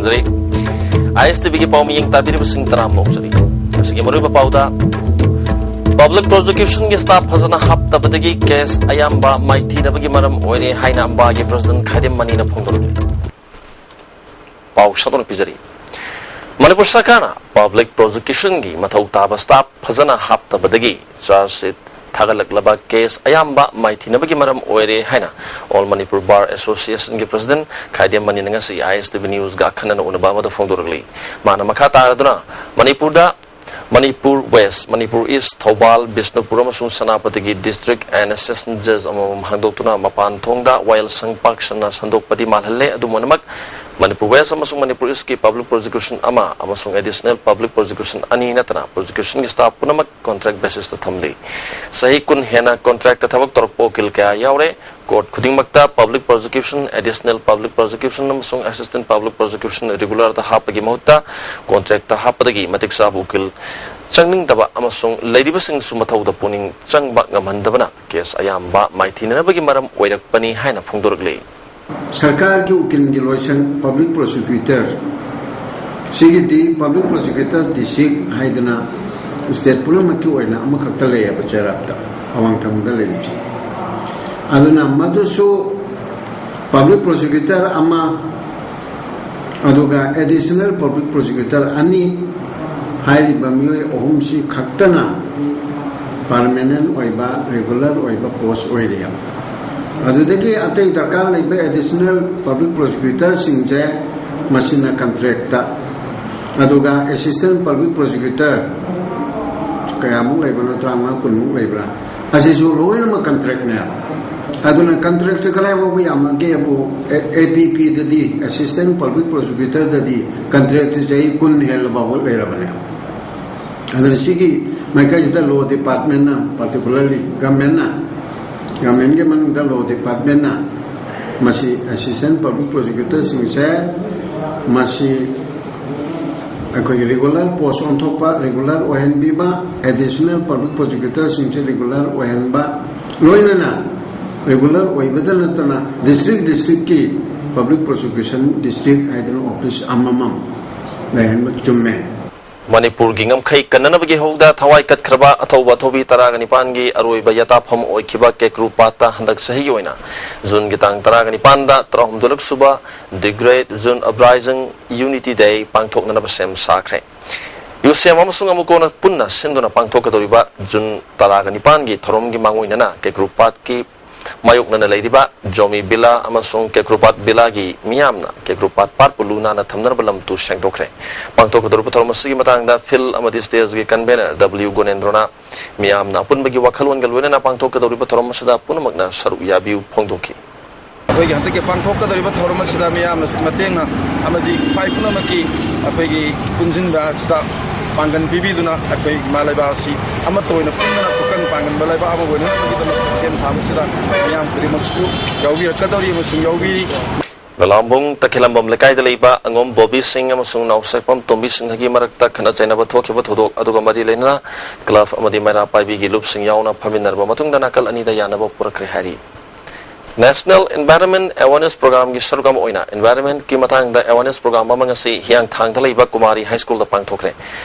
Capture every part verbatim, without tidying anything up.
ꯖꯔꯤ꯫ ꯑꯥꯏ ꯑꯦꯁ T ꯚꯤꯒꯤ ꯄꯥꯎ ꯃꯤꯌꯦꯡ ꯇꯥꯕꯤꯔꯤꯕꯁꯤꯡ ꯇꯔꯥꯝꯅ ꯑꯣꯛꯆꯔꯤ꯫ ꯉꯁꯤꯒꯤ ꯃꯔꯨꯑꯣꯏꯕ ꯄꯥꯎꯗ, ꯄꯕ꯭ꯂꯤꯛ ꯄ꯭ꯔꯣꯁꯤꯀ꯭ꯌꯨꯁꯟꯒꯤ ꯁ꯭ꯇꯥꯐ ꯐꯖꯅ ꯍꯥꯞꯇꯕꯗꯒꯤ ꯀꯦꯁ ꯑꯌꯥꯝꯕ ꯃꯥꯏꯊꯤꯅꯕꯒꯤ ꯃꯔꯝ ꯑꯣꯏꯔꯦ ꯍꯥꯏꯅ ꯑꯝꯕꯥꯒꯤ ꯄ꯭ꯔꯁꯤꯗꯦꯟꯠ ꯈꯥꯏꯗꯦꯝ ꯃꯅꯤꯅ ꯐꯣꯡꯗꯣꯔꯛꯂꯤ꯫ ꯄꯥꯎ ꯁꯟꯗꯣꯛꯅ ꯄꯤꯖꯔꯤ꯫ ꯃꯅꯤꯄꯨꯔ ꯁꯔꯀꯥꯔꯅ ꯄꯕ꯭ꯂꯤꯛ ꯄ꯭ꯔꯣꯁꯤꯀ꯭ꯌꯨꯁꯟꯒꯤ ꯃꯊꯧ ꯇꯥꯕ ꯁ꯭ꯇꯥꯐ ꯐꯖꯅ ꯍꯥꯞꯇꯕꯗꯒꯤ ꯆꯥꯔꯖ ꯁꯤꯠ ꯊꯥꯒꯠꯂꯛꯂꯕ ꯀꯦꯁ ꯑꯌꯥꯝꯕ ꯃꯥꯏꯊꯤꯅꯕꯒꯤ ꯃꯔꯝ ꯑꯣꯏꯔꯦ ꯍꯥꯏꯅ ꯑꯣꯜ ꯃꯅꯤꯄꯨꯔ ꯕꯥꯔ ꯑꯦꯁꯣꯁꯤꯌꯦꯁꯟꯒꯤ ꯄ꯭ꯔꯁꯤꯗꯦꯟꯠ ꯈꯥꯏꯗꯦꯝ ꯃꯅꯤꯅ ꯉꯁꯤ ꯑꯥꯏ ꯑꯦꯁ ꯇꯤ ꯚꯤ ꯅ꯭ꯌꯨꯁꯀ ꯑꯈꯟꯅꯅ ꯎꯅꯕ ꯑꯃꯗ ꯐꯣꯡꯗꯣꯔꯛꯂꯤ꯫ ꯃꯥꯅ ꯃꯈꯥ ꯇꯥꯔꯗꯨꯅ ꯃꯅꯤꯄꯨꯔꯗ ꯃꯅꯤꯄꯨꯔ ꯋꯦꯁ, ꯃꯅꯤꯄꯨꯔ ꯏꯁ, ꯊꯧꯕꯥꯜ, ꯕꯤꯁꯅꯨꯄꯨꯔ ꯑꯃꯁꯨꯡ ꯁꯦꯅꯥꯄꯇꯤꯒꯤ ꯗꯤꯁꯇ꯭ꯔꯤꯛ ꯑꯦꯟ ꯑꯦꯁ ꯁꯦꯁꯟ ꯖꯖ ꯑꯃꯃꯝ ꯍꯥꯡꯗꯣꯛꯇꯨꯅ ꯃꯄꯥꯟ ꯊꯣꯡꯗ ꯋꯥꯌꯦꯜꯁꯪ ꯄꯥꯛ ꯁꯟꯅ ꯁꯟꯗꯣꯛꯄꯗꯤ ꯃꯥꯜꯍꯜꯂꯦ꯫ ꯑꯗꯨꯝ ꯑꯣꯏꯅꯃꯛ, ꯃꯅꯤꯄꯨꯔ ꯋꯦꯁ ꯑꯃꯁꯨꯡ ꯃꯅꯤꯄꯨꯔ ꯏꯁꯀꯤ ꯄꯕ꯭ꯂꯤꯛ ꯄ꯭ꯔꯣꯁꯤꯀ꯭ꯌꯨꯁꯟ ꯑꯃ ꯑꯃꯁꯨꯡ ꯑꯦꯗꯤꯁꯅꯦꯜ ꯄꯕ꯭ꯂꯤꯛ ꯄ꯭ꯔꯣꯁꯤꯀ꯭ꯌꯨꯁꯟ ꯑꯅꯤ ꯅꯠꯇꯅ ꯄ꯭ꯔꯣꯁꯤꯀ꯭ꯌꯨꯁꯟꯒꯤ ꯁ꯭ꯇꯥꯐ ꯄꯨꯝꯅꯃꯛ ꯀꯣꯟꯇ꯭ꯔꯦꯛ ꯕꯦꯁꯤꯁꯇ ꯊꯝꯂꯤ꯫ ꯆꯍꯤ ꯀꯨꯟ ꯍꯦꯟꯅ ꯀꯣꯟꯇ꯭ꯔꯦꯛꯇ ꯊꯕꯛ ꯇꯧꯔꯛꯄ ꯎꯀꯤꯜ ꯀꯌꯥ ꯌꯥꯎꯔꯦ꯫ ꯀꯣꯔꯠ ꯈꯨꯗꯤꯡꯃꯛꯇ ꯄꯕ꯭ꯂꯤꯛ ꯄ꯭ꯔꯣꯁꯤꯀ꯭ꯌꯨꯁꯟ, ꯑꯦꯗꯤꯁꯅꯦꯜ ꯄꯕ꯭ꯂꯤꯛ ꯄ꯭ꯔꯣꯁꯤꯀ꯭ꯌꯨꯁꯟ ꯑꯃꯁꯨꯡ ꯑꯦꯁꯤꯁꯇꯦꯟꯠ ꯄꯕ꯭ꯂꯤꯛ ꯄ꯭ꯔꯣꯁꯤꯀ꯭ꯌꯨꯁꯟ ꯔꯤꯒꯨꯂꯔꯗ ꯍꯥꯞꯄꯒꯤ ꯃꯍꯨꯠꯇ ꯀꯣꯟꯇ꯭ꯔꯦꯛꯇ ꯍꯥꯞꯄꯗꯒꯤ ꯃꯇꯤꯛ ꯆꯥꯕ ꯎꯀꯤꯜ ꯆꯪꯅꯤꯡꯗꯕ ꯑꯃꯁꯨꯡ ꯂꯩꯔꯤꯕꯁꯤꯡꯁꯨ ꯃꯊꯧꯗ ꯄꯨꯛꯅꯤꯡ ꯆꯪꯕ ꯉꯝꯍꯟꯗꯕꯅ ꯀꯦꯁ ꯑꯌꯥꯝꯕ ꯃꯥꯏꯊꯤꯅꯅꯕꯒꯤ ꯃꯔꯝ ꯑꯣꯏꯔꯛꯄꯅꯤ ꯍꯥꯏꯅ ꯐꯣꯡꯗꯣꯔꯛꯂꯤ꯫ ꯁꯔꯀꯥꯔꯒꯤ ꯎꯀꯤꯜꯒꯤ ꯂꯣꯏꯁꯪ, ꯄꯕ꯭ꯂꯤꯛ ꯄ꯭ꯔꯣꯁꯤꯀ꯭ꯌꯨꯇꯔ, ꯁꯤꯒꯤꯗꯤ ꯄꯕ꯭ꯂꯤꯛ ꯄ꯭ꯔꯣꯁꯤꯀ꯭ꯌꯨꯇꯔ ꯗꯤꯁꯇ꯭ꯔꯤꯛ ꯍꯥꯏꯗꯅ ꯁ꯭ꯇꯦꯠ ꯄꯨꯝꯅꯃꯛꯀꯤ ꯑꯣꯏꯅ ꯑꯃꯈꯛꯇ ꯂꯩꯌꯦꯕ ꯆꯩꯔꯥꯛꯇ, ꯑꯋꯥꯡ ꯊꯪꯕꯗ ꯂꯩꯔꯤꯕꯁꯦ꯫ ꯑꯗꯨꯅ ꯃꯗꯨꯁꯨ ꯄꯕ꯭ꯂꯤꯛ ꯄ꯭ꯔꯣꯁꯤꯀ꯭ꯌꯨꯇꯔ ꯑꯃ, ꯑꯗꯨꯒ ꯑꯦꯗꯤꯁꯅꯦꯜ ꯄꯕ꯭ꯂꯤꯛ ꯄ꯭ꯔꯣꯁꯤꯀ꯭ꯌꯨꯇꯔ ꯑꯅꯤ ꯍꯥꯏꯔꯤꯕ ꯃꯤꯑꯣꯏ ꯑꯍꯨꯝꯁꯤ ꯈꯛꯇꯅ ꯄꯔꯃꯅꯦꯟ ꯑꯣꯏꯕ, ꯔꯤꯒꯨꯂꯔ ꯑꯣꯏꯕ ꯄꯣꯁ ꯑꯣꯏꯔꯦꯕ꯫ ꯑꯗꯨꯗꯒꯤ ꯑꯇꯩ ꯗꯔꯀꯥꯔ ꯂꯩꯕ ꯑꯦꯗꯤꯁꯅꯦꯜ ꯄꯕ꯭ꯂꯤꯛ ꯄ꯭ꯔꯣꯁꯤꯀ꯭ꯌꯨꯇꯔꯁꯤꯡꯁꯦ ꯃꯁꯤꯅ ꯀꯟꯇ꯭ꯔꯦꯛꯇ, ꯑꯗꯨꯒ ꯑꯦꯁꯤꯁꯇꯦꯟꯠ ꯄꯕ꯭ꯂꯤꯛ ꯄ꯭ꯔꯣꯁꯤꯀ꯭ꯌꯨꯇꯔ ꯀꯌꯥꯃꯨꯛ ꯂꯩꯕꯅꯣ, ꯇꯔꯥꯃꯉꯥ ꯀꯨꯟꯃꯨꯛ ꯂꯩꯕ꯭ꯔꯥ, ꯑꯁꯤꯁꯨ ꯂꯣꯏꯅꯃꯛ ꯀꯟꯇ꯭ꯔꯦꯛꯅꯦꯕ꯫ ꯑꯗꯨꯅ ꯀꯟꯇ꯭ꯔꯦꯛꯁꯦ ꯀꯗꯥꯏ ꯐꯥꯎꯕ ꯌꯥꯝꯃꯒꯦꯕꯨ, ꯑꯦ ꯄꯤ ꯄꯤꯗꯗꯤ, ꯑꯦꯁꯤꯁꯇꯦꯟꯠ ꯄꯕ꯭ꯂꯤꯛ ꯄ꯭ꯔꯣꯁꯤꯀ꯭ꯌꯨꯇꯔꯗꯗꯤ ꯀꯟꯇ꯭ꯔꯦꯛꯁꯦ ꯆꯍꯤ ꯀꯨꯟ ꯍꯦꯜꯂ ꯐꯥꯎꯕ ꯂꯩꯔꯕꯅꯦꯕ꯫ ꯑꯗꯨꯅ ꯁꯤꯒꯤ ꯃꯥꯏꯀꯩꯁꯤꯗ ꯂꯣ ꯗꯤꯄꯥꯔꯠꯃꯦꯟꯅ, ꯄꯥꯔꯇꯤꯀꯨꯂꯔꯂꯤ ꯒꯃꯦꯟꯅ, ꯒꯃꯦꯟꯒꯤ ꯃꯅꯨꯡꯗ ꯂꯣ ꯗꯤꯄꯥꯔꯠꯃꯦꯟꯅ ꯃꯁꯤ ꯑꯦꯁꯤꯁꯇꯦꯟꯠ ꯄꯕ꯭ꯂꯤꯛ ꯄ꯭ꯔꯣꯁꯤꯀ꯭ꯌꯨꯇꯔꯁꯤꯡꯁꯦ ꯃꯁꯤ ꯑꯩꯈꯣꯏꯒꯤ ꯔꯤꯒꯨꯂꯔ ꯄꯣꯁ ꯑꯣꯟꯊꯣꯛꯄ, ꯔꯤꯒꯨꯂꯔ ꯑꯣꯏꯍꯟꯕꯤꯕ, ꯑꯦꯗꯤꯁꯅꯦꯜ ꯄꯕ꯭ꯂꯤꯛ ꯄ꯭ꯔꯣꯁꯤꯀ꯭ꯌꯨꯇꯔꯁꯤꯡꯁꯦ ꯔꯤꯒꯨꯂꯔ ꯑꯣꯏꯍꯟꯕ, ꯂꯣꯏꯅꯅ ꯔꯤꯒꯨꯂꯔ ꯑꯣꯏꯕꯗ ꯅꯠꯇꯅ ꯗꯤꯁꯇ꯭ꯔꯤꯛ ꯗꯤꯁꯇ꯭ꯔꯤꯛꯀꯤ Public Prosecution District ꯍꯥꯏꯗꯅ office ꯑꯃꯃꯝ ꯂꯩꯍꯟꯕ ꯆꯨꯝꯃꯦ꯫ ꯃꯅꯤꯄꯨꯔꯒꯤ ꯉꯝꯈꯩ ꯀꯟꯅꯅꯕꯒꯤ ꯍꯧꯗ ꯊꯋꯥꯏ ꯀꯠꯈ꯭ꯔꯕ ꯑꯊꯧꯕ ꯑꯊꯧꯕꯤ ꯇꯔꯥꯒ ꯅꯤꯄꯥꯟꯒꯤ ꯑꯔꯣꯏꯕ ꯌꯥꯇꯥꯐꯝ ꯑꯣꯏꯈꯤꯕ ꯀꯦꯀ꯭ꯔꯨ ꯄꯥꯠꯇ ꯍꯟꯗꯛ ꯆꯍꯤꯒꯤ ꯑꯣꯏꯅ ꯖꯨꯟꯒꯤ ꯇꯥꯡ ꯇꯔꯥꯒ ꯅꯤꯄꯥꯟꯗ ꯇꯔꯥꯍꯨꯝꯗꯣꯏꯂꯛ ꯁꯨꯕ The Great June Uprising Unity Day ꯄꯥꯡꯊꯣꯛꯅꯅꯕ ꯁꯦꯝ ꯁꯥꯈ꯭ꯔꯦ꯫ ꯌꯨꯁꯦꯝ ꯑꯃꯁꯨꯡ ꯑꯃꯨꯀꯣꯅ ꯄꯨꯟꯅ ꯁꯤꯟꯗꯨꯅ ꯄꯥꯡꯊꯣꯛꯀꯗꯧꯔꯤꯕ ꯖꯨꯟ ꯇꯔꯥꯒ ꯅꯤꯄꯥꯟꯒꯤ ꯊꯧꯔꯝꯒꯤ ꯃꯥꯡꯑꯣꯏꯅꯅ ꯀꯦꯀ꯭ꯔꯨ ꯄꯥꯠꯀꯤ ꯃꯥꯌꯣꯛꯅꯅ ꯂꯩꯔꯤꯕ ꯖꯣꯃꯤ ꯕꯤꯂꯥ ꯑꯃꯁꯨꯡ ꯀꯦꯀ꯭ꯔꯨꯄꯥꯠ ꯕꯤꯂꯥꯒꯤ ꯃꯤꯌꯥꯝꯅ ꯀꯦꯀ꯭ꯔꯨꯄꯥꯠ ꯄꯥꯠꯄꯨ ꯂꯨ ꯅꯥꯟꯅ ꯊꯝꯅꯅꯕ ꯂꯝ ꯇꯨ ꯁꯦꯡꯗꯣꯛꯈ꯭ꯔꯦ꯫ ꯄꯥꯡꯊꯣꯛꯀꯗꯧꯔꯤꯕ ꯊꯧꯔꯝ ꯑꯁꯤꯒꯤ ꯃꯇꯥꯡꯗ ꯐꯤꯜ ꯑꯃꯗꯤ ꯁ꯭ꯇꯦꯖꯒꯤ ꯀꯟꯚꯦꯅꯔ ꯗꯕ꯭ꯂꯤꯎ ꯒꯣꯅꯦꯟꯗ꯭ꯔꯣꯅ ꯃꯤꯌꯥꯝꯅ ꯑꯄꯨꯟꯕꯒꯤ ꯋꯥꯈꯜꯂꯣꯟꯒ ꯂꯣꯏꯅꯅ ꯄꯥꯡꯊꯣꯛꯀꯗꯧꯔꯤꯕ ꯊꯧꯔꯝ ꯑꯁꯤꯗ ꯄꯨꯝꯅꯃꯛꯅ ꯁꯔꯨꯛ ꯌꯥꯕꯤꯌꯨ ꯐꯣꯡꯗꯣꯛꯈꯤ꯫ ꯑꯩꯈꯣꯏꯒꯤ ꯍꯟꯗꯛꯀꯤ ꯄꯥꯡꯊꯣꯛꯀꯗꯧꯔꯤꯕ ꯊꯧꯔꯝ ꯑꯁꯤꯗ ꯃꯤꯌꯥꯝꯅꯁꯨ ꯃꯇꯦꯡꯅ ꯑꯃꯗꯤ ꯈ꯭ꯋꯥꯏ ꯄꯨꯝꯅꯃꯛꯀꯤ ꯑꯩꯈꯣꯏꯒꯤ ꯄꯨꯟꯁꯤꯟꯕ ꯑꯁꯤꯗ ꯄꯥꯡꯒꯜ ꯄꯤꯕꯤꯗꯨꯅ ꯑꯩꯈꯣꯏ ꯏꯃꯥ ꯂꯩꯕꯥꯛ ꯑꯁꯤ ꯑꯃꯠꯇ ꯑꯣꯏꯅ ꯄꯨꯟꯗꯨꯅ ꯈꯨꯀꯟ ꯄꯥꯡꯒꯟꯕ ꯂꯩꯕꯥꯛ ꯑꯃ ꯑꯣꯏꯅꯅꯕꯒꯤꯗꯃꯛ ꯁꯦꯝ ꯁꯥꯕ ꯑꯁꯤꯗ ꯃꯤꯌꯥꯝ ꯈꯨꯗꯤꯡꯃꯛꯁꯨ ꯌꯥꯎꯕꯤꯔꯛꯀꯗꯧꯔꯤ ꯑꯃꯁꯨꯡ ꯌꯥꯎꯕꯤꯔꯤ꯫ ꯂꯂꯥꯝꯕꯨꯡ ꯇꯈꯦꯂꯝꯕꯝ ꯂꯩꯀꯥꯏꯗ ꯂꯩꯕ ꯑꯉꯣꯝ ꯕꯣꯕꯤ ꯁꯤꯡ ꯑꯃꯁꯨꯡ ꯅꯥꯎꯁꯦꯛꯄꯝ ꯇꯣꯝꯕꯤ ꯁꯤꯡꯍꯒꯤ ꯃꯔꯛꯇ ꯈꯠꯅ ꯆꯩꯅꯕ ꯊꯣꯛꯈꯤꯕ ꯊꯧꯗꯣꯛ ꯑꯗꯨꯒ ꯃꯔꯤ ꯂꯩꯅꯅ ꯀ꯭ꯂꯕ ꯑꯃꯗꯤ ꯃꯩꯔꯥ ꯄꯥꯏꯕꯤꯒꯤ ꯂꯨꯞꯁꯤꯡ ꯌꯥꯎꯅ ꯐꯝꯃꯤꯟꯅꯔꯕ ꯃꯇꯨꯡꯗ ꯅꯥꯀꯜ ꯑꯅꯤꯗ ꯌꯥꯅꯕ ꯄꯨꯔꯛꯈ꯭ꯔꯦ ꯍꯥꯏꯔꯤ꯫ National Environment Awareness Programꯒꯤ ꯁꯔꯨꯛ ꯑꯃ ꯑꯣꯏꯅ environmentꯀꯤ ꯃꯇꯥꯡꯗ awareness program ꯑꯃ ꯉꯁꯤ ꯍꯤꯌꯥꯡꯊꯥꯡꯗ ꯂꯩꯕ ꯀꯨꯃꯥꯔꯤ High Schoolꯗ ꯄꯥꯡꯊꯣꯛꯈ꯭ꯔꯦ꯫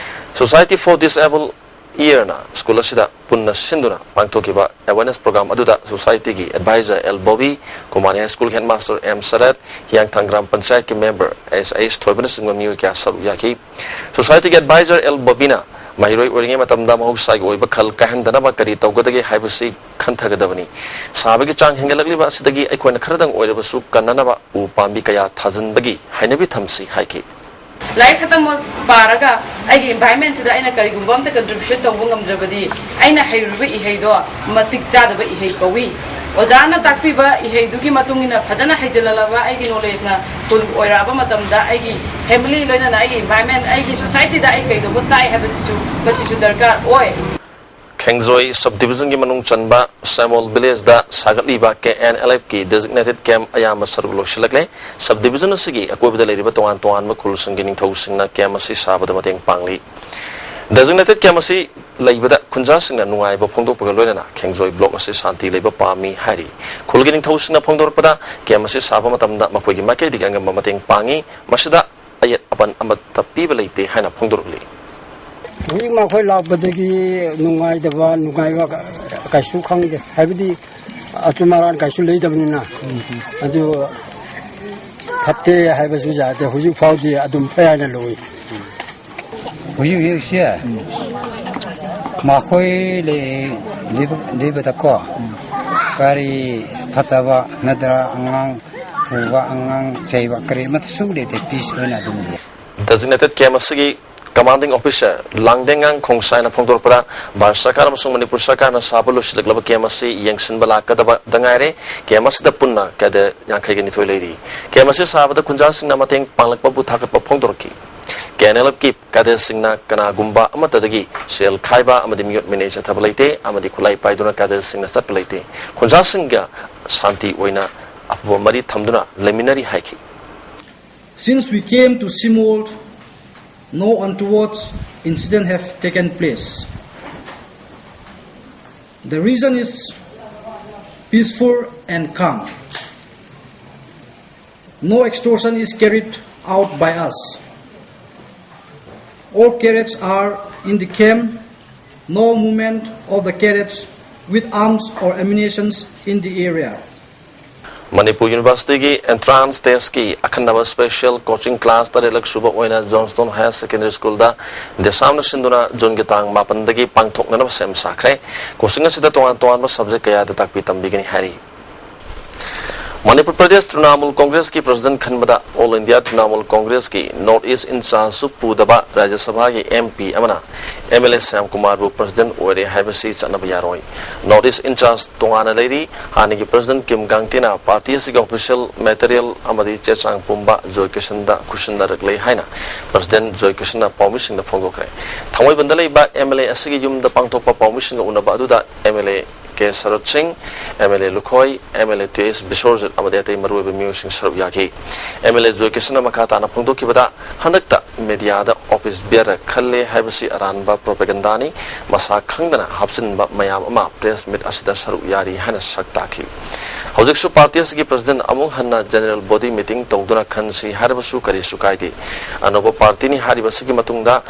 Society for Disabled Yearꯅ ꯁ꯭ꯀꯨꯜ ꯑꯁꯤꯗ ꯄꯨꯟꯅ ꯁꯤꯟꯗꯨꯅ ꯄꯥꯡꯊꯣꯛꯈꯤꯕ awareness program ꯑꯗꯨꯗ societyꯒꯤ advisor L Bobby, Kumari High Schoolꯒꯤ headmaster ꯑꯦꯝ ꯁꯔꯠ, ꯍꯤꯌꯥꯡꯊꯥꯡ ꯒ꯭ꯔꯥꯝ ꯄꯟꯆꯥꯌꯠꯀꯤ member ꯑꯦꯁ ꯑꯩꯁ ꯊꯣꯏꯕꯅꯆꯤꯡꯕ ꯃꯤꯑꯣꯏ ꯀꯌꯥ ꯁꯔꯨꯛ ꯌꯥꯈꯤ꯫ Societyꯒꯤ advisor ꯑꯦꯜ ꯕꯣꯕꯤꯅ ꯃꯍꯩꯔꯣꯏ ꯑꯣꯏꯔꯤꯉꯩ ꯃꯇꯝꯗ ꯃꯍꯧꯁꯥꯒꯤ ꯑꯣꯏꯕ ꯈꯜ ꯀꯥꯏꯍꯟꯗꯅꯕ ꯀꯔꯤ ꯇꯧꯒꯗꯒꯦ ꯍꯥꯏꯕꯁꯤ ꯈꯟꯊꯒꯗꯕꯅꯤ꯫ ꯁꯥꯕꯒꯤ ꯆꯥꯡ ꯍꯦꯟꯒꯠꯂꯛꯂꯤꯕ ꯑꯁꯤꯗꯒꯤ ꯑꯩꯈꯣꯏꯅ ꯈꯔꯗꯪ ꯑꯣꯏꯔꯕꯁꯨ ꯀꯟꯅꯅꯕ ꯎ ꯄꯥꯝꯕꯤ ꯀꯌꯥ ꯊꯥꯖꯤꯟꯕꯒꯤ ꯍꯩꯅꯕꯤ ꯊꯝꯁꯤ ꯍꯥꯏꯈꯤ꯫ ꯂꯥꯏꯔꯤꯛ ꯈꯛꯇꯃꯛ ꯄꯥꯔꯒ ꯑꯩꯒꯤ environmentꯁꯤꯗ ꯑꯩꯅ ꯀꯔꯤꯒꯨꯝꯕ ꯑꯝꯇ contribution ꯇꯧꯕ ꯉꯝꯗ꯭ꯔꯕꯗꯤ ꯑꯩꯅ ꯍꯩꯔꯨꯔꯤꯕ ꯏꯍꯩꯗꯣ ꯃꯇꯤꯛ ꯆꯥꯗꯕ ꯏꯍꯩ ꯀꯧꯏ꯫ ꯑꯣꯖꯥꯅ ꯇꯥꯛꯄꯤꯕ ꯏꯍꯩꯗꯨꯒꯤ ꯃꯇꯨꯡ ꯏꯟꯅ ꯐꯖꯅ ꯍꯩꯖꯤꯜꯂꯛꯂꯕ ꯑꯩꯒꯤ knowledgeꯅ full ꯑꯣꯏꯔꯛꯑꯕ ꯃꯇꯝꯗ ꯑꯩꯒꯤ family ꯂꯣꯏꯅꯅ ꯑꯩꯒꯤ environment, ꯑꯩꯒꯤ societyꯗ ꯑꯩ ꯀꯩꯗꯧꯕ ꯇꯥꯏ ꯍꯥꯏꯕꯁꯤꯁꯨ ꯃꯁꯤꯁꯨ ꯗꯔꯀꯥꯔ ꯑꯣꯏ꯫ ꯈꯦꯡꯖꯣꯏ sub divisionꯒꯤ ꯃꯅꯨꯡ ꯆꯟꯕ ꯁꯦꯃꯣꯜ villageꯗ ꯁꯥꯒꯠꯂꯤꯕ ꯀꯦ ꯑꯦꯟ ꯑꯦꯜ ꯑꯦꯐꯀꯤ designated camp ꯑꯌꯥꯝꯕ ꯁꯔꯨꯛ ꯂꯣꯏꯁꯤꯜꯂꯛꯂꯦ꯫ Sub division ꯑꯁꯤꯒꯤ ꯑꯀꯣꯏꯕꯗ ꯂꯩꯔꯤꯕ ꯇꯣꯉꯥꯟ ꯇꯣꯉꯥꯟꯕ ꯈꯨꯜꯁꯤꯡꯒꯤ ꯅꯤꯡꯊꯧꯁꯤꯡꯅ camp ꯑꯁꯤ ꯁꯥꯕꯗ ꯃꯇꯦꯡ ꯄꯥꯡꯂꯤ꯫ Designated camp ꯑꯁꯤ ꯂꯩꯕꯗ ꯈꯨꯟꯖꯥꯁꯤꯡꯅ ꯅꯨꯡꯉꯥꯏꯕ ꯐꯣꯡꯗꯣꯛꯄꯒ ꯂꯣꯏꯅꯅ ꯈꯦꯡꯖꯣꯏ block ꯑꯁꯤ ꯁꯥꯟꯇꯤ ꯂꯩꯕ ꯄꯥꯝꯃꯤ ꯍꯥꯏꯔꯤ꯫ ꯈꯨꯜꯒꯤ ꯅꯤꯡꯊꯧꯁꯤꯡꯅ ꯐꯣꯡꯗꯣꯔꯛꯄꯗ, camp ꯑꯁꯤ ꯁꯥꯕ ꯃꯇꯝꯗ ꯃꯈꯣꯏꯒꯤ ꯃꯥꯏꯀꯩꯗꯒꯤ ꯑꯉꯝꯕ ꯃꯇꯦꯡ ꯄꯥꯡꯉꯤ꯫ ꯃꯁꯤꯗ ꯑꯌꯦꯠ ꯑꯄꯟ ꯑꯃꯠꯇ ꯄꯤꯕ ꯂꯩꯇꯦ ꯍꯥꯏꯅ ꯐꯣꯡꯗꯣꯔꯛꯂꯤ꯫ ꯍꯧꯖꯤꯛ ꯃꯈꯣꯏ ꯂꯥꯛꯄꯗꯒꯤ ꯅꯨꯡꯉꯥꯏꯇꯕ, ꯅꯨꯡꯉꯥꯏꯕ ꯀꯩꯁꯨ ꯈꯪꯗꯦ꯫ ꯍꯥꯏꯕꯗꯤ ꯑꯆꯨꯝ ꯑꯔꯥꯟ ꯀꯩꯁꯨ ꯂꯩꯇꯕꯅꯤꯅ꯫ ꯑꯗꯨ ꯐꯠꯇꯦ ꯍꯥꯏꯕꯁꯨ ꯌꯥꯗꯦ꯫ ꯍꯧꯖꯤꯛ ꯐꯥꯎꯗꯤ ꯑꯗꯨꯝ ꯐꯩ ꯍꯥꯏꯅ ꯂꯧꯏ꯫ ꯍꯧꯖꯤꯛ ꯍꯧꯖꯤꯛꯁꯦ ꯃꯈꯣꯏ ꯂꯩ-, ꯂꯩꯕ-, ꯂꯩꯕꯗꯀꯣ ꯀꯔꯤ ꯐꯠꯇꯕ ꯅꯠꯇ꯭ꯔ ꯑꯉꯥꯡ ꯐꯨꯕ, ꯑꯉꯥꯡ ꯆꯩꯕ ꯀꯔꯤ ꯑꯃꯠꯇꯁꯨ ꯂꯩꯇꯦ꯫ Peace ꯑꯣꯏꯅ ꯑꯗꯨꯝ ꯂꯩ꯫ Designated camp ꯑꯁꯤꯒꯤ commanding officer ꯂꯥꯡꯗꯦꯡꯉꯥꯡ ꯈꯣꯡꯁꯥꯏꯅ ꯐꯣꯡꯗꯣꯔꯛꯄꯗ, ꯚꯥꯔꯠ ꯁꯔꯀꯥꯔ ꯑꯃꯁꯨꯡ ꯃꯅꯤꯄꯨꯔ ꯁꯔꯀꯥꯔꯅ ꯁꯥꯕ ꯂꯣꯏꯁꯤꯜꯂꯛꯂꯕ camp ꯑꯁꯤ ꯌꯦꯡꯁꯤꯟꯕ ꯂꯥꯛꯀꯗꯕꯗ ꯉꯥꯏꯔꯦ꯫ Camp ꯑꯁꯤꯗ ꯄꯨꯟꯅ cadre ꯌꯥꯡꯈꯩꯒ ꯅꯤꯊꯣꯏ ꯂꯩꯔꯤ꯫ Camp ꯑꯁꯤ ꯁꯥꯕꯗ ꯈꯨꯟꯖꯥꯁꯤꯡꯅ ꯃꯇꯦꯡ ꯄꯥꯡꯂꯛꯄꯕꯨ ꯊꯥꯒꯠꯄ ꯐꯣꯡꯗꯣꯔꯛꯈꯤ꯫ K N L F ꯀꯤ cadreꯁꯤꯡꯅ ꯀꯅꯥꯒꯨꯝꯕ ꯑꯃꯠꯇꯗꯒꯤ ꯁꯦꯜ ꯈꯥꯏꯕ ꯑꯃꯗꯤ ꯃꯤꯑꯣꯠ ꯃꯤꯅꯩ ꯆꯠꯊꯕ ꯂꯩꯇꯦ ꯑꯃꯗꯤ ꯈꯨꯠꯂꯥꯏ ꯄꯥꯏꯗꯨꯅ cadreꯁꯤꯡꯅ ꯆꯠꯄ ꯂꯩꯇꯦ꯫ ꯈꯨꯟꯖꯥꯁꯤꯡꯒ ꯁꯥꯟꯇꯤ ꯑꯣꯏꯅ ꯑꯐꯕ ꯃꯔꯤ ꯊꯝꯗꯨꯅ ꯂꯩꯃꯤꯟꯅꯔꯤ ꯍꯥꯏꯈꯤ꯫ Since we came to Simolt, no untoward incident have taken place. The region is peaceful and calm. No extortion is carried out by us. All cadres are in the camp. No movement of the cadres with arms or ammunitions in the area. Manipur Universityꯒꯤ entrance testꯀꯤ ꯑꯈꯟꯅꯕ special coaching class ꯇꯔꯦꯠꯂꯛ ꯁꯨꯕ ꯑꯣꯏꯅ Johnstone Higher Secondary Schoolꯗ DESAMꯅ ꯁꯤꯟꯗꯨꯅ Juneꯒꯤ ꯇꯥꯡ ꯃꯥꯄꯟꯗꯒꯤ ꯄꯥꯡꯊꯣꯛꯅꯅꯕ ꯁꯦꯝ ꯁꯥꯈ꯭ꯔꯦ꯫ Coaching ꯑꯁꯤꯗ ꯇꯣꯉꯥꯟ ꯇꯣꯉꯥꯟꯕ subject ꯀꯌꯥꯗ ꯇꯥꯛꯄꯤ ꯇꯝꯕꯤꯒꯅꯤ ꯍꯥꯏꯔꯤ꯫ ꯃꯅꯤꯄꯨꯔ ꯄ꯭ꯔꯗꯦꯁ ꯇ꯭ꯔꯤꯅꯥꯃꯨꯜ ꯀꯣꯡꯒ꯭ꯔꯦꯁꯀꯤ president ꯈꯟꯕꯗ All India Trinamool ꯀꯣꯡꯒ꯭ꯔꯦꯁꯀꯤ North East in-chargeꯁꯨ ꯄꯨꯗꯕ ꯔꯥꯖ꯭ꯌ ꯁꯚꯥꯒꯤ M P ꯑꯃꯅ M L A Shyam ꯀꯨꯃꯥꯔꯕꯨ president ꯑꯣꯏꯔꯦ ꯍꯥꯏꯕꯁꯤ ꯆꯠꯅꯕ ꯌꯥꯔꯣꯏ꯫ North East in-charge ꯇꯣꯉꯥꯟꯅ ꯂꯩꯔꯤ꯫ ꯍꯥꯟꯅꯒꯤ president ꯀꯤꯝ ꯒꯥꯡꯇꯤꯅ party ꯑꯁꯤꯒꯤ official material ꯑꯃꯗꯤ ꯆꯦ ꯆꯥꯡ ꯄꯨꯝꯕ ꯖꯣꯏ ꯀꯤꯁꯟꯗ ꯈꯨꯠꯁꯤꯟꯅꯔꯛꯂꯦ ꯍꯥꯏꯅ president ꯖꯣꯏ ꯀꯤꯁꯟꯅ ꯄꯥꯎꯃꯤꯁꯤꯡꯗ ꯐꯣꯡꯗꯣꯛꯈ꯭ꯔꯦ꯫ ꯊꯥꯡꯃꯩꯕꯟꯗ ꯂꯩꯕ M L A ꯑꯁꯤꯒꯤ ꯌꯨꯝꯗ ꯄꯥꯡꯊꯣꯛꯄ ꯄꯥꯎꯃꯤꯁꯤꯡꯒ ꯎꯅꯕ ꯑꯗꯨꯗ M L A K Sarat Singh, M L A ꯂꯨꯈꯣꯏ, ꯑꯦꯝ ꯑꯦꯜ ꯑꯦ ꯇꯨ ꯑꯦꯁ ꯕꯤꯁꯣꯔꯖꯤꯠ ꯑꯃꯗꯤ ꯑꯇꯩ ꯃꯔꯨꯑꯣꯏꯕ ꯃꯤꯑꯣꯏꯁꯤꯡ ꯁꯔꯨꯛ ꯌꯥꯈꯤ꯫ ꯑꯦꯝ ꯑꯦꯜ ꯑꯦ ꯖꯣꯏ ꯀꯤꯁꯟꯅ ꯃꯈꯥ ꯇꯥꯅ ꯐꯣꯡꯗꯣꯛꯈꯤꯕꯗ, ꯍꯟꯗꯛꯇ ꯃꯦꯗꯤꯌꯥꯗ ꯑꯣꯐꯤꯁ ꯕꯤꯌꯔ ꯈꯜꯂꯦ ꯍꯥꯏꯕꯁꯤ ꯑꯔꯥꯟꯕ ꯄ꯭ꯔꯣꯄꯦꯒꯟꯗꯥꯅꯤ꯫ ꯃꯁꯥ ꯈꯪꯗꯅ ꯍꯥꯞꯆꯤꯟꯕ ꯃꯌꯥꯝ ꯑꯃ ꯄ꯭ꯔꯦꯁ ꯃꯤꯠ ꯑꯁꯤꯗ ꯁꯔꯨꯛ ꯌꯥꯔꯤ ꯍꯥꯏꯅ ꯁꯛ ꯇꯥꯛꯈꯤ꯫ ꯍꯧꯖꯤꯛꯁꯨ ꯄꯥꯔꯇꯤ ꯑꯁꯤꯒꯤ ꯄ꯭ꯔꯁꯤꯗꯦꯟꯠ ꯑꯃꯨꯛ ꯍꯟꯅ ꯖꯦꯅꯔꯦꯜ ꯕꯣꯗꯤ ꯃꯤꯇꯤꯡ ꯇꯧꯗꯨꯅ ꯈꯟꯁꯤ ꯍꯥꯏꯔꯕꯁꯨ ꯀꯔꯤꯁꯨ ꯀꯥꯏꯗꯦ꯫ ꯑꯅꯧꯕ ꯄꯥꯔꯇꯤꯅꯤ ꯍꯥꯏꯔꯤꯕ ꯑꯁꯤꯒꯤ ꯃꯇꯨꯡꯗ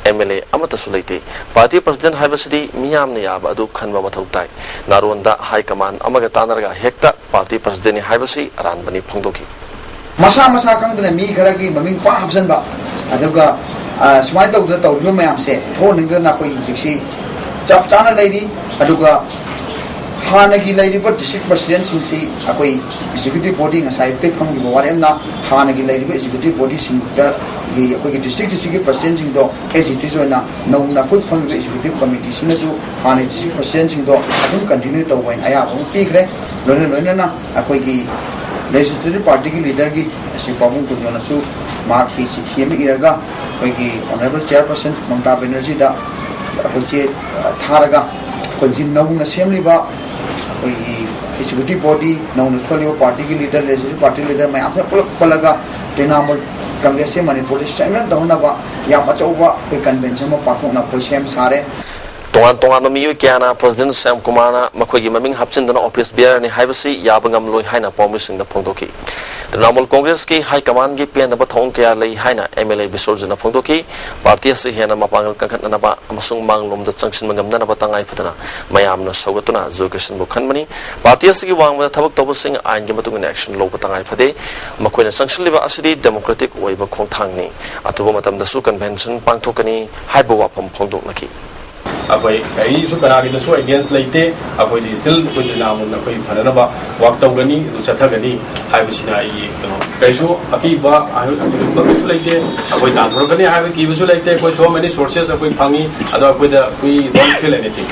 ꯑꯦꯝ ꯑꯦꯜ ꯑꯦ ꯑꯃꯠꯇꯁꯨ ꯂꯩꯇꯦ꯫ ꯄꯥꯔꯇꯤ ꯄ꯭ꯔꯁꯤꯗꯦꯟꯠ ꯍꯥꯏꯕꯁꯤꯗꯤ ꯃꯤꯌꯥꯝꯅ ꯌꯥꯕ ꯑꯗꯨ ꯈꯟꯕ ꯃꯊꯧ ꯇꯥꯏ꯫ ꯅꯥꯔꯣꯟꯗ ꯍꯥꯏ ꯀꯃꯥꯟ ꯑꯃꯒ ꯇꯥꯟꯅꯔꯒ ꯍꯦꯛꯇ ꯄꯥꯔꯇꯤ ꯄ꯭ꯔꯁꯤꯗꯦꯟꯠꯅꯤ ꯍꯥꯏꯕꯁꯤ ꯑꯔꯥꯟꯕꯅꯤ ꯐꯣꯡꯗꯣꯛꯈꯤ꯫ ꯃꯁꯥ ꯃꯁꯥ ꯈꯪꯗꯅ ꯃꯤ ꯈꯔꯒꯤ ꯃꯃꯤꯡ ꯄꯥꯛ ꯍꯥꯞꯆꯟꯕ, ꯑꯗꯨꯒ, ꯑ, ꯁꯨꯃꯥꯏꯅ ꯇꯧꯗꯅ ꯇꯧꯔꯤꯕ ꯃꯌꯥꯝꯁꯦ ꯊꯣꯛꯍꯟꯅꯤꯡꯗꯅ ꯑꯩꯈꯣꯏ ꯍꯧꯖꯤꯛꯁꯤ ꯆꯞ ꯆꯥꯅ ꯂꯩꯔꯤ꯫ ꯑꯗꯨꯒ ꯍꯥꯟꯅꯒꯤ ꯂꯩꯔꯤꯕ ꯗꯤꯁꯇ꯭ꯔꯤꯛ ꯄ꯭ꯔꯁꯤꯗꯦꯟꯠꯁꯤꯡꯁꯤ ꯑꯩꯈꯣꯏ ꯑꯦꯛꯖꯤꯀ꯭ꯌꯨꯇꯤꯚ ꯕꯣꯗꯤ, ꯉꯁꯥꯏ ꯑꯌꯨꯛꯇꯩ ꯐꯪꯈꯤꯕ ꯋꯥꯔꯦꯞꯅ ꯍꯥꯟꯅꯒꯤ ꯂꯩꯔꯤꯕ ꯑꯦꯛꯖꯤꯀ꯭ꯌꯨꯇꯤꯚ ꯕꯣꯗꯤꯁꯤꯡꯗꯒꯤ ꯑꯩꯈꯣꯏꯒꯤ ꯗꯤꯁꯇ꯭ꯔꯤꯛ ꯗꯤꯁꯇ꯭ꯔꯤꯛꯀꯤ ꯄ꯭ꯔꯁꯤꯗꯦꯟꯠꯁꯤꯡꯗꯣ ꯑꯦꯖ ꯏꯠ ꯏꯁ ꯑꯣꯏꯅ ꯅꯧꯅ ꯑꯩꯈꯣꯏ ꯐꯪꯂꯤꯕ ꯑꯦꯛꯖꯤꯀ꯭ꯌꯨꯇꯤꯚ ꯀꯃꯤꯇꯤꯁꯤꯅꯁꯨ ꯍꯥꯟꯅꯒꯤ ꯗꯤꯁꯇ꯭ꯔꯤꯛ ꯄ꯭ꯔꯁꯤꯗꯦꯟꯠꯁꯤꯡꯗꯣ ꯑꯗꯨꯝ ꯀꯟꯇꯤꯅ꯭ꯌꯨ ꯇꯧꯕ ꯍꯥꯏꯅ ꯑꯌꯥꯕ ꯑꯃ ꯄꯤꯈ꯭ꯔꯦ꯫ ꯂꯣꯏꯅ ꯂꯣꯏꯅꯅ ꯑꯩꯈꯣꯏꯒꯤ ꯂꯦꯖꯤꯁꯂꯦꯇꯤꯚ ꯄꯥꯔꯇꯤꯒꯤ ꯂꯤꯗꯔꯒꯤ ꯑꯁꯤ ꯄꯥꯕꯨꯡ ꯀꯨꯟꯖꯣꯅꯁꯨ ꯃꯍꯥꯛꯀꯤ ꯆꯤꯊꯤ ꯑꯃ ꯏꯔꯒ ꯑꯩꯈꯣꯏꯒꯤ ꯑꯣꯅꯔꯦꯕꯜ ꯆꯤꯌꯔꯄꯔꯁꯟ ꯃꯃꯇꯥ ꯕꯦꯅꯔꯖꯤꯗ ꯑꯩꯈꯣꯏ ꯆꯦ, ꯑ, ꯊꯥꯔꯒ ꯑꯩꯈꯣꯏ ꯍꯧꯖꯤꯛ ꯅꯧꯅ ꯁꯦꯝꯂꯤꯕ ꯑꯩꯈꯣꯏꯒꯤ ꯑꯦꯛꯖꯤꯀ꯭ꯌꯨꯇꯤꯚ ꯕꯣꯗꯤ, ꯅꯧꯅ ꯊꯣꯛꯂꯤꯕ ꯄꯥꯔꯇꯤꯒꯤ ꯂꯤꯗꯔ, ꯂꯦꯖꯤꯁꯂꯦꯇꯤꯚ ꯄꯥꯔꯇꯤ ꯂꯤꯗꯔ ꯃꯌꯥꯝꯁꯤꯅ ꯄꯨꯂꯞ ꯄꯨꯜꯂꯒ ꯇ꯭ꯔꯤꯅꯥꯃꯨꯜ ꯀꯪꯒ꯭ꯔꯦꯁꯁꯦ ꯃꯅꯤꯄꯨꯔꯗ ꯁꯦꯝꯒꯠ ꯇꯧꯅꯕ ꯌꯥꯝ ꯑꯆꯧꯕ ꯑꯩꯈꯣꯏ ꯀꯟꯚꯦꯟꯁꯟ ꯑꯃ ꯄꯥꯡꯊꯣꯛꯅꯕ ꯑꯩꯈꯣꯏ ꯁꯦꯝ ꯁꯥꯔꯦ꯫ ꯇꯣꯉꯥꯟ ꯇꯣꯉꯥꯟꯕ ꯃꯤꯑꯣꯏ ꯀꯌꯥꯅ ꯄ꯭ꯔꯁꯤꯗꯦꯟꯠ ꯁ꯭ꯌꯥꯝ ꯀꯨꯃꯥꯔꯅ ꯃꯈꯣꯏꯒꯤ ꯃꯃꯤꯡ ꯍꯥꯞꯆꯤꯟꯗꯨꯅ ꯑꯣꯐꯤꯁ ꯕꯤꯌꯔꯅꯤ ꯍꯥꯏꯕꯁꯤ ꯌꯥꯕ ꯉꯝꯂꯣꯏ ꯍꯥꯏꯅ ꯄꯥꯎꯃꯤꯁꯤꯡꯗ ꯐꯣꯡꯗꯣꯛꯈꯤ꯫ ꯇ꯭ꯔꯤꯅꯥꯃꯨꯜ ꯀꯣꯡꯒ꯭ꯔꯦꯁꯀꯤ ꯍꯥꯏ ꯀꯃꯥꯟꯒꯤ ꯄꯦꯟꯗꯕ ꯊꯧꯑꯣꯡ ꯀꯌꯥ ꯂꯩ ꯍꯥꯏꯅ ꯑꯦꯝ ꯑꯦꯜ ꯑꯦ ꯕꯤꯁꯣꯔꯖꯤꯠꯅ ꯐꯣꯡꯗꯣꯛꯈꯤ꯫ ꯄꯥꯔꯇꯤ ꯑꯁꯤ ꯍꯦꯟꯅ ꯃꯄꯥꯡꯒꯜ ꯀꯟꯈꯠꯅꯅꯕ ꯑꯃꯁꯨꯡ ꯃꯥꯡꯂꯣꯝꯗ ꯆꯪꯁꯤꯟꯕ ꯉꯝꯅꯅꯕ ꯇꯉꯥꯏ ꯐꯗꯅ ꯃꯌꯥꯝꯅ ꯁꯧꯒꯠꯇꯨꯅ ꯖꯣꯏ ꯀꯤꯁꯟꯕꯨ ꯈꯟꯕꯅꯤ꯫ ꯄꯥꯔꯇꯤ ꯑꯁꯤꯒꯤ ꯋꯥꯡꯃꯗ ꯊꯕꯛ ꯇꯧꯕꯁꯤꯡ ꯑꯥꯏꯟꯒꯤ ꯃꯇꯨꯡ ꯏꯟꯅ ꯑꯦꯛꯁꯟ ꯂꯧꯕ ꯇꯉꯥꯏ ꯐꯗꯦ꯫ ꯃꯈꯣꯏꯅ ꯆꯪꯁꯤꯜꯂꯤꯕ ꯑꯁꯤꯗꯤ ꯗꯦꯃꯣꯀ꯭ꯔꯦꯇꯤꯛ ꯑꯣꯏꯕ ꯈꯣꯡꯊꯥꯡꯅꯤ꯫ ꯑꯊꯨꯕ ꯃꯇꯝꯗꯁꯨ ꯀꯟꯚꯦꯟꯁꯟ ꯄꯥꯡꯊꯣꯛꯀꯅꯤ ꯍꯥꯏꯕ ꯋꯥꯐꯝ ꯐꯣꯡꯗꯣꯛꯅꯈꯤ꯫ ꯑꯩꯈꯣꯏ ꯀꯔꯤꯁꯨ ꯀꯅꯥꯒꯤꯗꯁꯨ ꯑꯦꯒꯦꯟꯁ ꯂꯩꯇꯦ꯫ ꯑꯩꯈꯣꯏꯗꯤ ꯁ꯭ꯇꯤꯜ ꯑꯩꯈꯣꯏ ꯇ꯭ꯔꯤꯅꯥꯃꯨꯜꯅ ꯑꯩꯈꯣꯏ ꯐꯅꯅꯕ ꯋꯥꯛ ꯇꯧꯒꯅꯤ, ꯑꯗꯨ ꯆꯠꯊꯒꯅꯤ ꯍꯥꯏꯕꯁꯤꯅ ꯑꯩꯒꯤ ꯀꯩꯅꯣ, ꯀꯩꯁꯨ ꯑꯀꯤꯕ ꯀꯩꯁꯨ ꯂꯩꯇꯦ꯫ ꯑꯩꯈꯣꯏ ꯇꯥꯟꯊꯣꯔꯛꯀꯅꯤ ꯍꯥꯏꯕ ꯀꯤꯕꯁꯨ ꯂꯩꯇꯦ꯫ ꯑꯩꯈꯣꯏ so many sources ꯑꯩꯈꯣꯏ ꯐꯪꯉꯤ, ꯑꯗꯣ ꯑꯩꯈꯣꯏꯗ we don't feel anything꯫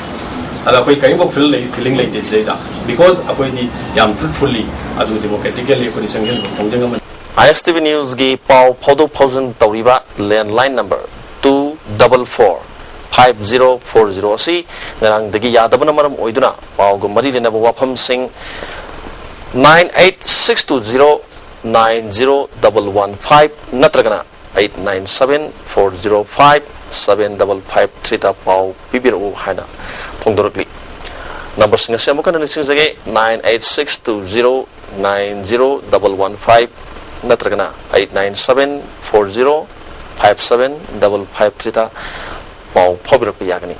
ꯑꯗꯣ ꯑꯩꯈꯣꯏ ꯀꯔꯤꯒꯨꯝꯕ ꯐꯤꯜ ꯂꯩ, ꯐꯤꯂꯤꯡ ꯂꯩꯇꯦ ꯁꯤꯗꯩꯗ, ꯕꯤꯀꯣꯖ ꯑꯩꯈꯣꯏꯗꯤ ꯌꯥꯝ ꯇ꯭ꯔꯨꯠꯐꯨꯜꯂꯤ ꯑꯗꯨ ꯗꯦꯃꯣꯀ꯭ꯔꯦꯇꯤꯀꯦꯜꯂꯤ ꯑꯩꯈꯣꯏꯗꯤ ꯆꯪꯁꯤꯟꯕ ꯈꯣꯡꯖꯪ ꯑꯃꯅꯤ꯫ ꯑꯥꯏ ꯑꯦꯁ ꯇꯤ ꯚꯤ ꯅ꯭ꯌꯨꯁꯀꯤ ꯄꯥꯎ ꯐꯥꯎꯗꯣꯛ ꯐꯥꯎꯖꯤꯟ ꯇꯧꯔꯤꯕ landline number two double four five zero four zero ꯑꯁꯤ ꯉꯔꯥꯡꯗꯒꯤ ꯌꯥꯗꯕꯅ ꯃꯔꯝ ꯑꯣꯏꯗꯨꯅ ꯄꯥꯎꯒ ꯃꯔꯤ ꯂꯩꯅꯕ ꯋꯥꯐꯝꯁꯤꯡ nine eight six two zero nine zero double one five ꯅꯠꯇ꯭ꯔꯒꯅ eight nine seven four zero five seven double five three ꯗ ꯄꯥꯎ ꯄꯤꯕꯤꯔꯛꯎ ꯍꯥꯏꯅ ꯐꯣꯡꯗꯣꯔꯛꯂꯤ꯫ ꯅꯝꯕꯔꯁꯤꯡ ꯑꯁꯤ ꯑꯃꯨꯛ ꯍꯟꯅ ꯅꯤꯡꯁꯤꯡꯖꯒꯦ, nine eight six two zero nine zero double one five ꯅꯠꯇ꯭ꯔꯒꯅ eight nine seven four zero five seven double five three ꯗ ꯄꯥꯎ ꯐꯥꯎꯕꯤꯔꯛꯄ ꯌꯥꯒꯅꯤ꯫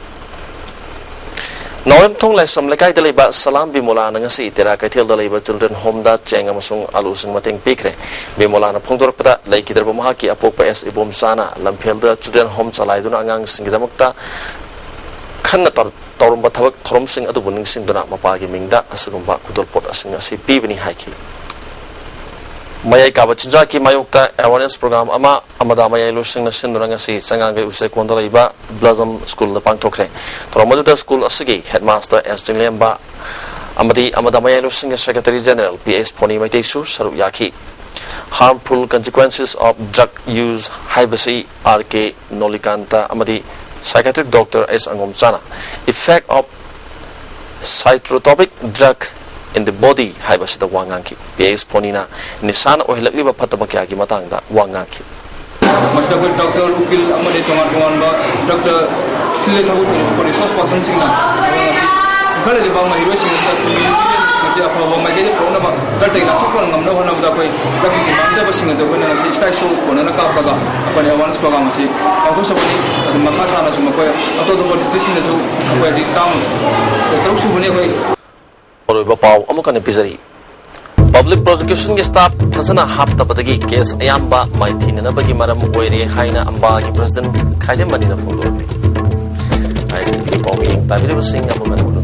ꯅꯥꯎꯔꯦꯝꯊꯣꯡ ꯂꯥꯏꯁ꯭ꯔꯝ ꯂꯩꯀꯥꯏꯗ ꯂꯩꯕ ꯁꯂꯥꯝ ꯕꯤꯃꯣꯂꯥꯅ ꯉꯁꯤ ꯇꯦꯔꯥ ꯀꯩꯊꯦꯜꯗ ꯂꯩꯕ ꯆꯤꯜꯗ꯭ꯔꯦꯟ ꯍꯣꯝꯗ ꯆꯦꯡ ꯑꯃꯁꯨꯡ ꯑꯂꯨꯁꯤꯡ ꯃꯇꯦꯡ ꯄꯤꯈ꯭ꯔꯦ꯫ ꯕꯤꯃꯣꯂꯥꯅ ꯐꯣꯡꯗꯣꯔꯛꯄꯗ, ꯂꯩꯈꯤꯗ꯭ꯔꯕ ꯃꯍꯥꯛꯀꯤ ꯑꯄꯣꯛꯄ ꯑꯦꯁ ꯏꯕꯣꯝꯆꯥꯅ ꯂꯝꯐꯦꯜꯗ ꯆꯤꯜꯗ꯭ꯔꯦꯟ ꯍꯣꯝ ꯆꯂꯥꯏꯗꯨꯅ ꯑꯉꯥꯡꯁꯤꯡꯒꯤꯗꯃꯛꯇ ꯈꯟꯅ ꯇꯧꯔꯝꯕ ꯊꯕꯛ ꯊꯧꯔꯝꯁꯤꯡ ꯑꯗꯨꯕꯨ ꯅꯤꯡꯁꯤꯡꯗꯨꯅ ꯃꯄꯥꯒꯤ ꯃꯤꯡꯗ ꯑꯁꯤꯒꯨꯝꯕ ꯈꯨꯗꯣꯜꯄꯣꯠ ꯑꯁꯤꯡ ꯑꯁꯤ ꯄꯤꯕꯅꯤ ꯍꯥꯏꯈꯤ꯫ ꯃꯌꯥꯏ ꯀꯥꯕ ꯆꯤꯟꯖꯥꯛꯀꯤ ꯃꯥꯌꯣꯛꯇ ꯑꯦꯋꯥꯔꯅꯦꯁ ꯄ꯭ꯔꯣꯒ꯭ꯔꯥꯝ ꯑꯃ ꯑꯃꯗ ꯃꯌꯥꯏ ꯂꯣꯏꯁꯪꯅ ꯁꯤꯟꯗꯨꯅ ꯉꯁꯤ ꯆꯉꯥꯡꯒꯩ ꯎꯆꯦꯛꯀꯣꯟꯗ ꯂꯩꯕ ꯕ꯭ꯂꯖꯝ ꯁ꯭ꯀꯨꯜꯗ ꯄꯥꯡꯊꯣꯛꯈ꯭ꯔꯦ꯫ ꯊꯧꯔꯝ ꯑꯗꯨꯗ ꯁ꯭ꯀꯨꯜ ꯑꯁꯤꯒꯤ ꯍꯦꯗꯃꯥꯁꯇꯔ ꯑꯦꯁ ꯆꯤꯡꯂꯦꯝꯕ ꯑꯃꯗꯤ ꯑꯃꯗ ꯃꯌꯥꯏ ꯂꯣꯏꯁꯪꯒꯤ ꯁꯦꯀ꯭ꯔꯦꯇꯔꯤ ꯖꯦꯅꯔꯦꯜ ꯄꯤ ꯑꯦꯁ ꯐꯣꯅꯤ ꯃꯩꯇꯩꯁꯨ ꯁꯔꯨꯛ ꯌꯥꯈꯤ꯫ Harmful consequences of drug use ꯍꯥꯏꯕꯁꯤ ꯑꯥꯔ ꯀꯦ ꯅꯣꯂꯤꯀꯥꯟꯇ ꯑꯃꯗꯤ psychiatric doctor S ꯑꯉꯣꯝꯆꯥꯅ effect of psychotropic drug in the body ꯍꯥꯏꯕꯁꯤꯗ ꯋꯥ ꯉꯥꯡꯈꯤ꯫ ꯄꯤ ꯑꯦꯁ ꯐꯣꯅꯤꯅ ꯅꯤꯁꯥꯅ ꯑꯣꯏꯍꯜꯂꯛꯂꯤꯕ ꯐꯠꯇꯕ ꯀꯌꯥꯒꯤ ꯃꯇꯥꯡꯗ ꯋꯥ ꯉꯥꯡꯈꯤ꯫ ꯃꯁꯤꯗ ꯑꯩꯈꯣꯏ ꯗꯣꯛꯇꯔ, ꯎꯀꯤꯜ ꯑꯃꯗꯤ ꯇꯣꯉꯥꯟ ꯇꯣꯉꯥꯟꯕ ꯗꯣꯛꯇꯔ ꯐꯤꯜꯗ ꯊꯕꯛ ꯇꯧꯔꯤꯕ ꯑꯩꯈꯣꯏ ꯔꯤꯁꯣꯔꯁ ꯄꯥꯔꯁꯟꯁꯤꯡꯅ ꯉꯁꯤ ꯏꯟꯈꯠꯂꯛꯂꯤꯕ ꯃꯍꯩꯔꯣꯏꯁꯤꯡ ꯑꯁꯤꯗ ꯀꯝꯃ꯭ꯌꯨꯅꯤꯇꯤꯗ ꯃꯁꯤ ꯑꯐꯕ ꯃꯥꯏꯀꯩꯗ ꯄꯨꯔꯛꯅꯕ ꯗ꯭ꯔꯒꯇꯒꯤ ꯂꯥꯞꯊꯣꯛꯄ ꯉꯝꯅꯕ ꯍꯣꯠꯅꯕꯗ ꯑꯩꯈꯣꯏ ꯗ꯭ꯔꯒꯀꯤ ꯃꯥꯡꯖꯕꯁꯤꯡ ꯑꯗꯨ ꯑꯩꯈꯣꯏꯅ ꯉꯁꯤ ꯁ꯭ꯇꯥꯏ ꯁꯣ ꯀꯣꯟꯅꯅ ꯀꯥꯞꯄꯒ ꯑꯩꯈꯣꯏꯅ ꯑꯦꯋꯥꯔꯅꯦꯁ ꯄ꯭ꯔꯣꯒ꯭ꯔꯥꯝ ꯑꯁꯤ ꯄꯥꯡꯊꯣꯛꯆꯕꯅꯤ꯫ ꯑꯗꯨ ꯃꯈꯥ ꯇꯥꯅꯁꯨ ꯃꯈꯣꯏ ꯑꯇꯣꯞ ꯑꯇꯣꯞꯄ ꯗꯤꯁꯇ꯭ꯔꯤꯛꯁꯤꯡꯗꯁꯨ ꯑꯩꯈꯣꯏ ꯍꯧꯖꯤꯛ ꯆꯥꯝꯃ ꯇꯔꯨꯛ ꯁꯨꯕꯅꯤ ꯑꯩꯈꯣꯏ꯫ ꯑꯔꯣꯏꯕ ꯄꯥꯎ ꯑꯃꯨꯛ ꯍꯟꯅ ꯄꯤꯖꯔꯤ꯫ ꯄꯕ꯭ꯂꯤꯛ ꯄ꯭ꯔꯣꯁꯤꯀ꯭ꯌꯨꯁꯟꯒꯤ ꯁ꯭ꯇꯥꯐ ꯐꯖꯅ ꯍꯥꯞꯇꯕꯗꯒꯤ ꯀꯦꯁ ꯑꯌꯥꯝꯕ ꯃꯥꯏꯊꯤꯅꯅꯕꯒꯤ ꯃꯔꯝ ꯑꯣꯏꯔꯦ ꯍꯥꯏꯅ ꯑꯝꯕꯥꯒꯤ ꯄ꯭ꯔꯁꯤꯗꯦꯟꯠ ꯈꯥꯏꯗꯦꯝ ꯃꯅꯤꯅ ꯐꯣꯡꯗꯣꯔꯛꯂꯤ꯫ ꯑꯥꯏ ꯑꯦꯁ ꯇꯤ ꯚꯤꯒꯤ ꯄꯥꯎꯃꯤ ꯇꯥꯕꯤꯔꯤꯕꯁꯤꯡ ꯑꯃꯨꯛ ꯍꯟꯅ